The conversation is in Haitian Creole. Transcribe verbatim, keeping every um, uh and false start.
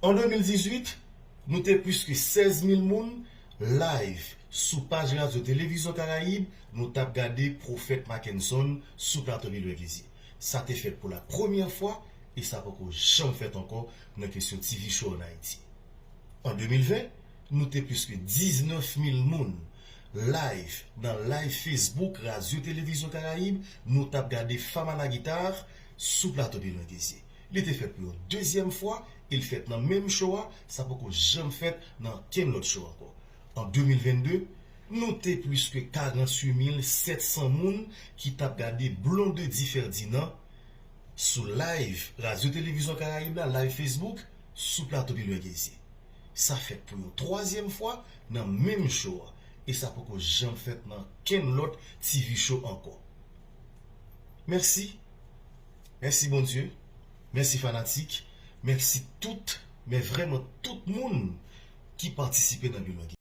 An de mil dizuit, nou te plis ke sèz mil moun live sou paj Radyo Televizyon Karayib, nou t ap gade Pwofèt Mackenson sou plato Bill Merguizier. Sa te fèt pou la premyè fwa e sa poko janm fèt ankò nan kesyon T V show ann Ayiti. An de mil ven, nou te plis ke diznèf mil moun live nan live Facebook Radyo Televizyon Karayib, nou t ap gade Fama na Gita sou plato Bill Merguizier. Li te fèt pou yon dezyèm fwa e l fèt nan menm show a, sa poko janm fèt nan kenn lòt show ankò. An de mil vennde, nou te plis ke karanntuit mil sèt san moun ki t ap gade Blondedy Ferdinand sou live Radyo Televizyon Karayib la, live Facebook, sou plato Bill Merguizier. Sa fèt pou yon twazyèm fwa nan menm show a e sa poko janm fèt nan kenn lòt T V show ankò. Mèsi. Mèsi Bondye. Mèsi fanatik. Mèsi tout, men vrèman tout moun ki patisipe nan Bill Merguizier.